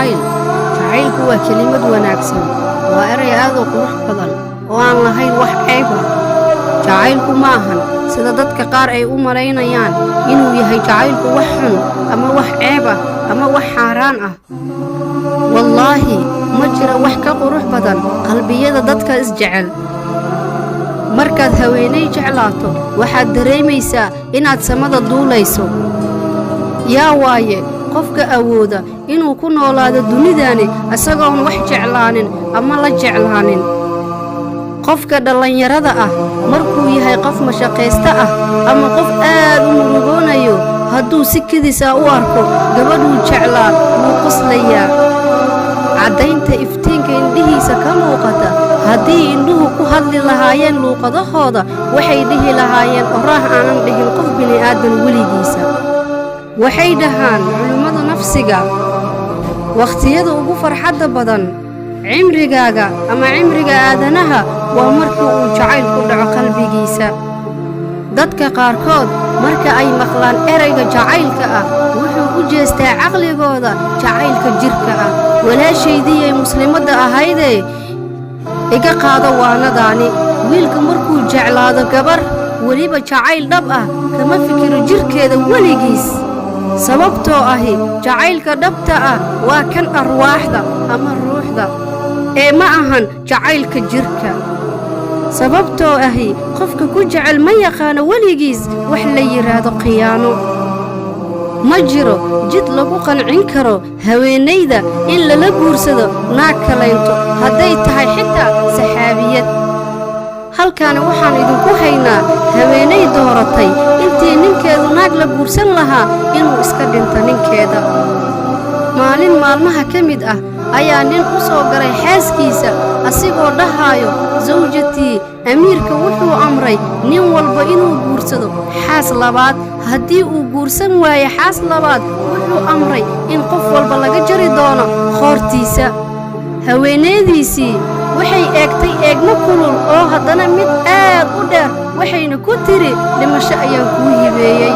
Jacayl. Jacaylku waa kelimad wanaagsan, waa eray aad u qurux badan oo aan lahayn wax ceeb ah. Jacaylku ma ahan sida dadka qaar ay u malaynayaan inuu yahay jacaylku wax xun ama wax ceeb ah ama wax xaaraan ah. Wallaahi, ma jiro wax ka qurux badan qalbiyada dadka isjecel. Markaad haweenay jeclaato, waxaad dareemaysaa inaad samada duulayso. Yaa waaye qofka awooda inuu ku noolaado dunidani isagoon wax jeclaanin ama la jeclaanin? Qofka dhallinyarada ah markuu yahay qof mashaqaysta ah ama qof aad u murugoonayo, hadduu si kedis ah u arko gabadhuu jeclaa, wuu qoslayaa. Caddaynta iftiinka indhihiisa ka muuqata, haddii indhuhu ku hadli lahaayeen luuqadahooda, waxay dhihi lahaayeen oraah aanan dhihin qof bini'aadan weligiisa. Waxay dhahaan culimmada nafsiga, wakhtiyada ugu farxadda badan cimrigaaga ama cimriga aadanaha waa markii uu jacayl ku dhaco qalbigiisa. Dadka qaarkood marka ay maqlaan erayga jacaylka ah, wuxuu u jeestaa caqligooda jacaylka jidhka ah. Walaashaydiyay muslimadda ahaydee, iga qaado waanadaani. Wiilka markuu jeclaado gabar, weliba jacayl dhab ah, kama fikiro jidhkeeda weligiis, sababtoo ahi jacaylka dhabta ah waa kan arwaaxda ama ruuxda ee ma ahan jacaylka jidhka, sababtoo ahi qofka ku jecel ma yaqaano weligiis wax la yidhaahdo khiyaano. Ma jiro jid lagu qancin karo haweenayda in lala guursado naag kalaynto, hadday tahay xitaa saxaabiyad. Halkaana waxaan idinku haynaa haweenay dooratay intii ninkeedu naag la guursan lahaa inuu iska dhinto ninkeeda. Maalin maalmaha ka mid ah ayaa nin u soo galay xaaskiisa asigoo dhahaayo: "Sawjatii, amiirka wuxuu amray nin walba inuu guursado xaas labaad. Haddii uu guursan waayo xaas labaad, wuxuu amray in qof walba laga jari doono qoortiisa." Haweenaydiisii waxay eegtay eegmo kulul oo haddana mid aad u dheer, waxayna ku tidhi: "Dhimasho ayaan kuu hibeeyey."